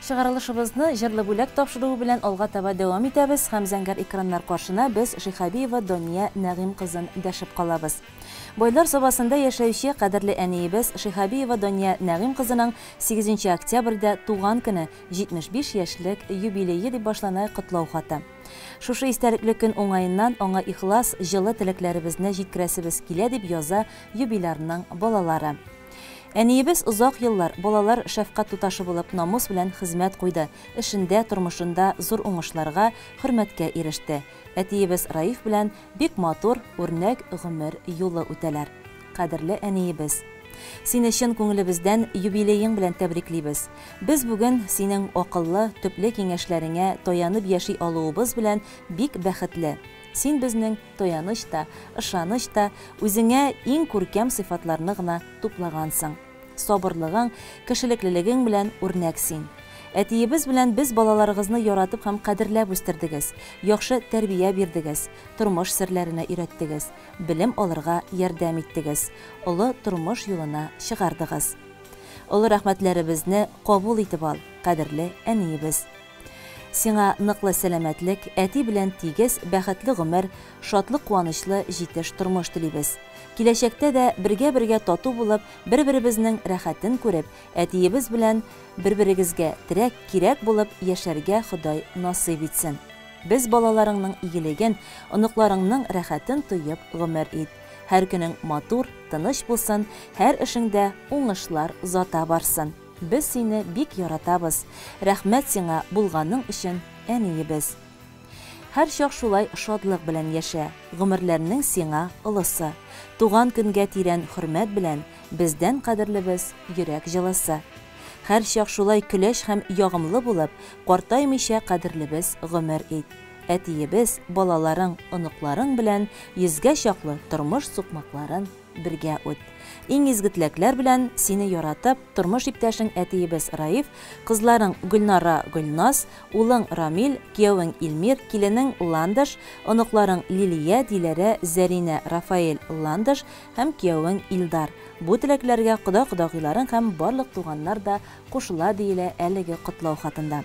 Чыгарылышыбызны җырлы бүләк тапшыруы белән алга таба дәвам итәбез һәм зәңгәр экраннар каршына без Шихабиева Дания Нәгыйм кызын дәшеп калабыз. Байлар Сабасында яшәүче кадерле әниебез Шихабиева Дания Нәгыйм кызының 8 октябрьдә туган көне 75 яшьлек юбилее дип башлана котлау хаты. Шушы истәлекле көн уңаеннан аңа ихлас, җылы теләкләребезне җиткерәсебез килә дип яза юбилярның балалары. Әниебез озак еллар балалар шәфкать туташы булып намус белән хезмәт куйды, эшендә, тормышында зур уңышларга, хөрмәткә иреште. Әтиебез Раиф белән бик матур, үрнәк гомер юлы үтәләр. Кадерле әниебез, сине чын күңелебездән юбилеең белән тәбриклибез. Без бүген синең акыллы, төпле киңәшләреңә таянып яши алуыбыз белән бик бәхетле. Син безнең таяныч та, ышаныч та, үзеңә иң күркәм сыйфатларны гына туплагансың. Сабырлыгың, кешелеклелегең белән үрнәк син. Әтиебез белән без балаларыгызны яратып һәм кадерләп үстердегез, яхшы тәрбия бирдегез, тормыш серләренә өйрәттегез, белем алырга ярдәм иттегез, олы тормыш юлына чыгардыгыз. Олы рәхмәтләребезне кабул итеп ал, кадерле әниебез. Сиңа ныклы сәламәтлек, әти белән тигез, бәхетле гомер, шатлык куанычлы җитеш тормыш телибез. Киләчәктә дә бергә-бергә тату булып, бер-беребезнең рәхәтен күреп, әтиебез белән бер-берегезгә терәк, кирәк булып яшәргә Ходай насыйп итсен. Без балаларыңның игелеген, оныкларыңның рәхәтен тоеп гомер ит. Һәр көнең матур, тыныч булсын, һәр эшеңдә уңышлар озата барсын. Без сине бик яратабыз. Рәхмәт сиңа булганың өчен, әниебез. Һәр чак шулай шатлык белән яшә, гомерләрнең сиңа олысы. Туган көнгә тирән хөрмәт белән, бездән кадерлебез йөрәк җылысы. Һәр чак шулай көләч һәм ягымлы булып, картаймыйча кадерлебез гомер ит. Әтиебез, балаларың, оныкларың белән йөзгә чаклы тормыш сукмакларын бергә үт. Иң изге теләкләр белән сине яратып, тормыш иптәшең әтиебез Раиф, кызларың Гөлнара, Гөлназ, улың Рамил, киявең Илмир, киленең Ландыш, оныкларың Лилия, Диләрә, Зәринә, Рафаэль, Ландыш һәм киявең Илдар. Бу теләкләргә кода-кодагыйларың һәм барлык туганнар да кушыла диелә әлеге котлау хатында.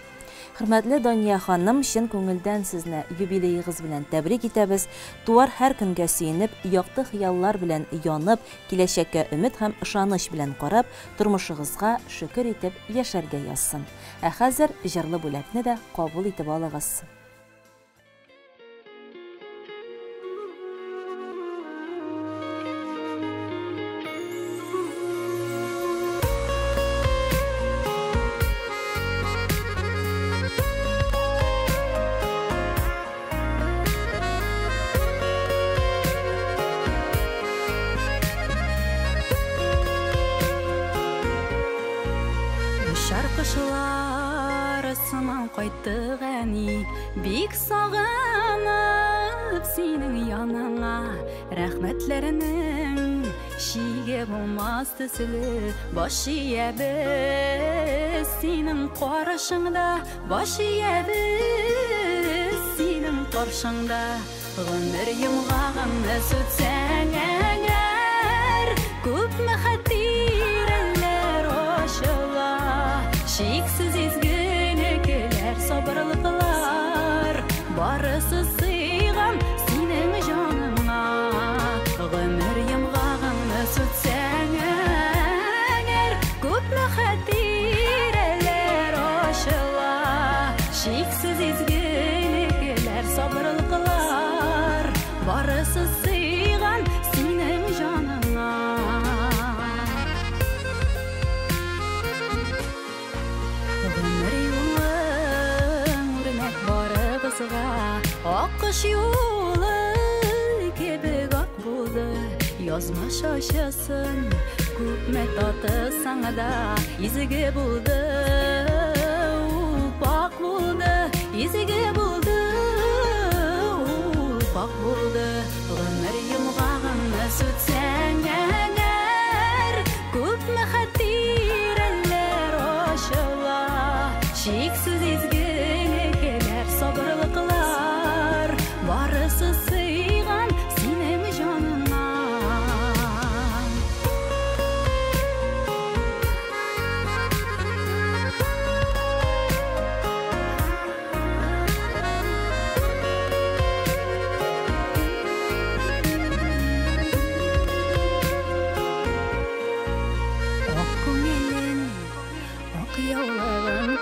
Хөрмәтле Дания ханым, чын күңелдән сезне юбилеегыз белән тәбрик итәбез. Туар һәр көнгә сөенеп, якты хыяллар белән янып, киләчәккә өмет һәм ышаныч белән карап, тормышыгызга шөкер итеп яшәргә язсын. Ә хәзер җырлы бүләкне дә кабул итеп алыгыз. Очар кошлар сыман кайттык, әни, бик сагынып синең яныңа. Рәхмәтләренең чиге булмас төсле, баш иябез синең карашыңда, баш иябез синең каршыңда. Гомер йомгагыңны сүтсәң әгәр, күпме хатирәләр ачыла, чиксез изгелекләр, сабырлыклар, барысы сыйган синең җаныңа. Гомер йомгагыңны сүтсәң әгәр, күпме хатирәләр ачыла, чиксез изгелекләр, сабырлыклар, барысы сыйган синең җаныңа. Гомер юлың үрнәк барыбызга, аккош юлы кебек ак булды. Язмыш ачысын күпме татысаң да, изге булды, ул пакь булды, изге булды, ул пакь булды. Гомер йомгагыңны сүтсәң әгәр, күпме хатирәләр ачыла, чиксез изгелекләр, сабырлыклар, барысы сыйган синең җаныңа.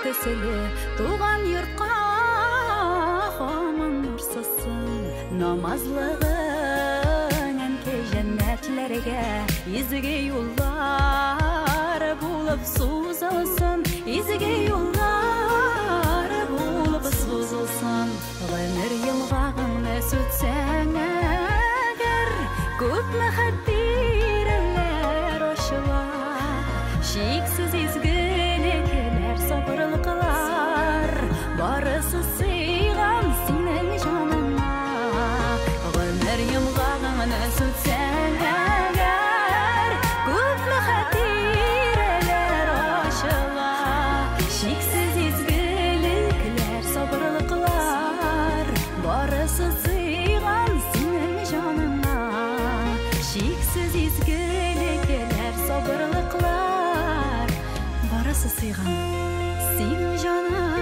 төсле туган йортка һаман нур сызсын. Намазлыгың, әнкәй, җәннәтләргә изге юллар булып сузылсын, изге юллар булып сузылсын. Гомер йомгагыңны сүтсәң әгәр, күпме хатирәләр ачыла, чиксез изгелекләр, сабырлыклар, барысы сыйган синең җаныңа. Гомер йомгагыңны сүтсәң әгәр, күпме хатирәләр ачыла, чиксез изгелекләр, сабырлыклар, барысы сыйган синең җаныңа. Чиксез изгелекләр, сабырлыклар, барысы сыйган синең җаныңа.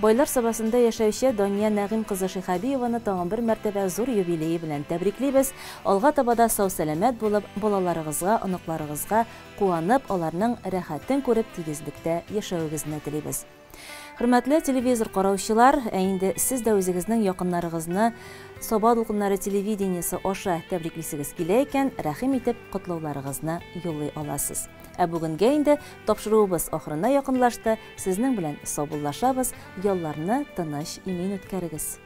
Байлар Сабасында яшәүче Дания Нәгыйм кызы Шихабиеваны тагын бер мәртәбә зур юбилее белән тәбриклибез. Алга таба да сау-сәламәт булып, балаларыгызга, оныкларыгызга куанып, аларның рәхәтен күреп, тигезлектә яшәвегезне телибез. Хөрмәтле телевизор караучылар, ә инде сез дә үзегезнең якыннарыгызны Саба дулкыннары телевидениесе аша тәбриклисегез килә икән, рәхим итеп котлауларыгызны юллый аласыз. Ә бүгенгә инде тапшыруыбыз ахырына якынлашты. Сезнең белән саубуллашабыз. Ялларны тыныч, имин үткәрегез.